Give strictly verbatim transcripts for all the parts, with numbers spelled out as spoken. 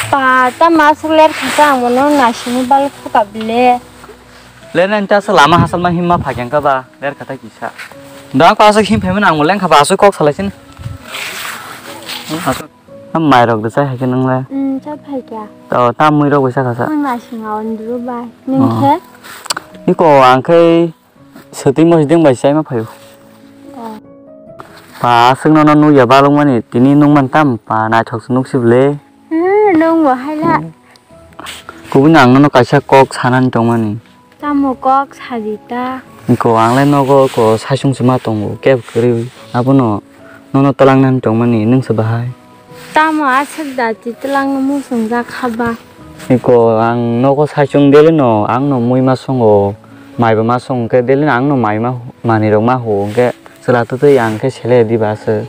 Pa, tamo aswk ler kha ta, ang bono naisingwi bal khuka bile. Ler nani ta aswk lama hachal ma himma phaikha kha ba, ler kha ta kisa. Da ko aswk him phaimani ang bo lengkha ba aswk kok salai sini. Aswk. Tam mai rok de chai hai khe nang le. Hmm, chai phai kha. To tam mui rok bai sakha sa. Ang naising a on duru bai. Nung khe? Iko ang khe Swtwi mosdeng bai chaima phaio. Oh. Pa, aswk nono nukya balwkmani, tini nukman tam pa, naithok se nuk sibole. Hmm, nung bo haila. Kubuni ang nono kaisa kok sanani tongmani. Tamo kok saji ta? Ko ang le nogo ko saichung se ma tongo, kebo kwrwi. Abono nono twlangnani tongmani, nwng se bahai. Tamo aswk da twi twlangno muchungjak haba? Iko ang nogo saichung daily no, ang no mui ma songo, mai bo ma song khe daily no ang no mai ma, manwi rok ma hu, hwnkhe chwla twtwi ang khe sele diba aswk.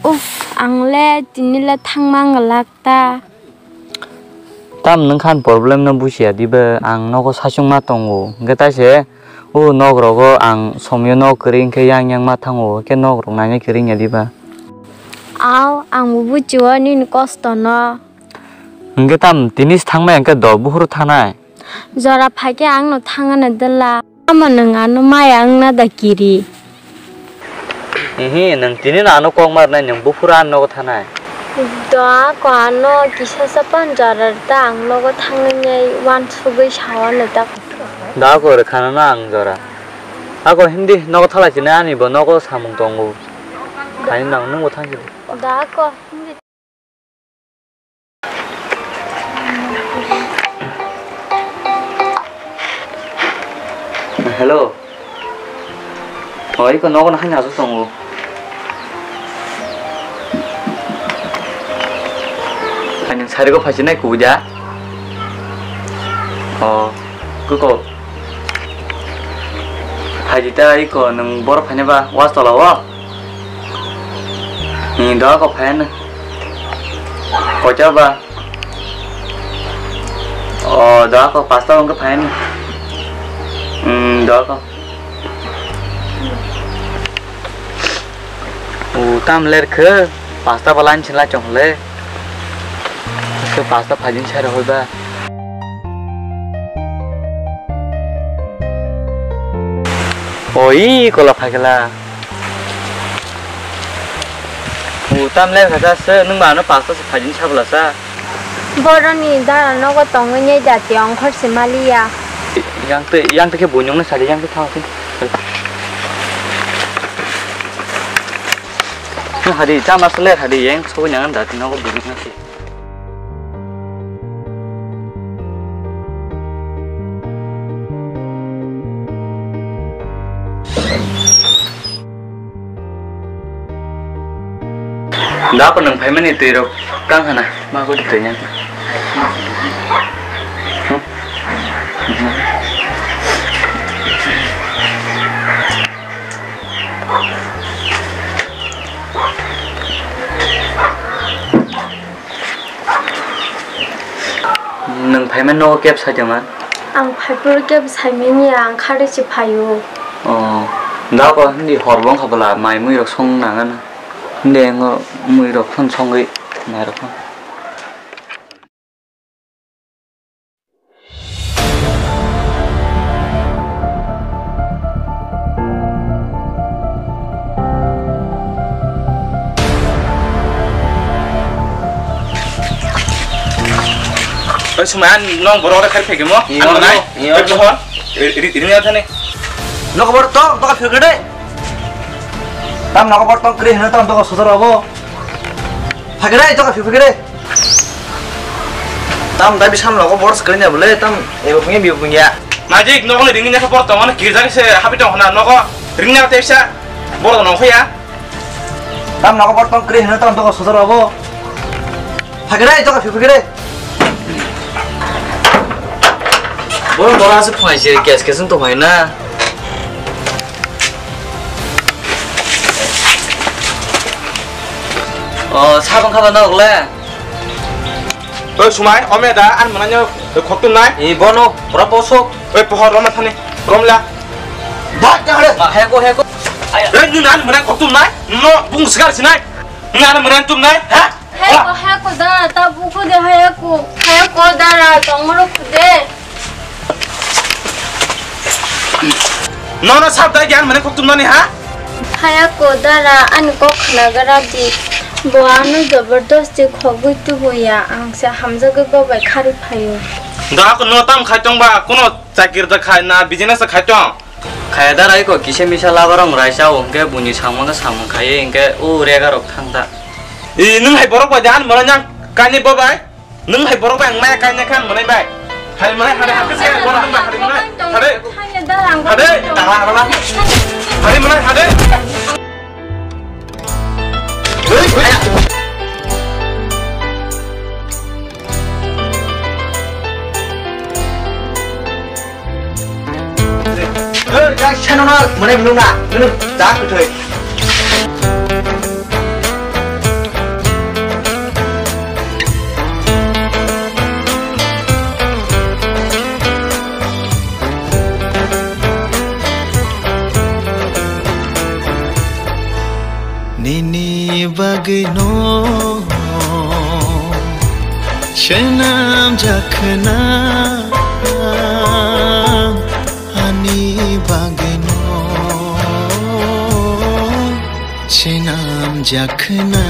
Uff, ang le tini le thangma wng glak ta. Tam nwng khan problem no bujiya diba, ang nogo saichung ma tongo, hwnkhe taise o nok rogo ang somyo nok kwrwi hwnkhe yang yang ma thango, hwnkhe nok rok naina kwrwi wngya diba. Au, ang bo bujiwo nini kosto no. Hwnkhe tam tini se thangbai hwnkhe do buphuru thanai? Jora phaikhe ang no thangna dwla. Tamo nwng ano maya wngna da kiri? Ihi, nwng tini no ano kok ma rwnai, nwng buphuru ano nogo thanai. Do ako ano kisa sapan jora rwta ang nogo thangna nai wansugwi sao ano ta. Do ako rwkhana no ang jora. Ako hindi nogo thalai sini ani bo nogo samung tongo. Khaina nang nwng bo thang sidi. Do ako hindi. Hello. O, iko nogo nahani aswk tongo. Ani sarigo phaisinai kubui da. O, kuko. Phaidi ta iko nwng boro phainai ba was tola o. Ni doa ko phaina. Kocha ba. O doa ko pasta wngkhe phaina. Hmm, doa ko. O tam ler khe pasta ba line chila chong le. Khe pasta phajin sai rw ba. Oi, kola phagela. O, tam le kha sa se, nwng ba ano pasta se phajin sabla sa. Boroni dara nogo tongwi nei jati ongkhor se maliya. Yang te, yang te khe bunyong na sari, yang te thang se. Nwng hadi, tam asle hadi, yang so nyang da ti nogo bunyong na se. Da ko nang phaimani twi rok kang hana ma ko twi yang. Nwng phaima nogo kebo sai tongma? Ang phaiphuru kebo saimanya, ang khari se phaio. O, da ko hindi hor bo wngkha bwla, mai mui rok song nangana. Hindi ngo mui rok phano songwi mai rok phano. Oi, Sumai, ang nong borok rek khai phegemo. Iyo, ano nai? Iyo. Oi, pohor. Ri-, ri-, ringya thani. Nokobor tong, toka phegede. Tam nokobor tong kri hino, tam toka sodor abo. Phegede, toka phegede. Tam da bisan logo bor screen ya bole, tam ebo punya biu punya. Najik, nokni ringni nokha bor tong, ano kirjak se habi tong hona, nogo ringni abo tepsa bor tong nokha ya. Tam nogo bor tong kri hino, tam togo sodor abo. Phagere, togo phagere. Bor bor ase phai se kes kes tong hai na. O, sabang khaba nok le. Oi, Sumai, ome da, an mananyo khoktum nai. I bono, pura posok. Oi, pohor, roma thani, romla. Dak, dak, dak. Ma, heko, heko. Oi, nung an manang khoktum nai. No, bung sigar sinai. Nung an manang tum nai, ha? Hayako, hayako da, ta buku de hayako, hayako dara, tongoro kude. Nono sab dai gyan mane kok tum nani ha? Hayako dara, ani kok khna gara di. Bo ano jabardasti khogwi tubuya, ang se hamjagwi bo bai khari phaio. Da ko no tam khai tong ba, kono chakir da khai na, business khai tong. Khaya da rai ko kisa misa labarong raisa o hwnkhe buini samung khe samung khaiwi hwnkhe o rega rok thang da. I nwng hai borok bai de an mano nyang kaini bo bai. Nwng hai borok bai ang maya kaini khan manai bai. Hari manai hari hakhe se borok nwng bai hari manai. Hari. Hari. Aha, aha. Hari manai hari. Hey, guys, chano na, mane nung na, nung na, dak kutoi. Nini bagwi no swnam jakhna, ani bagwi no swnam jakhna.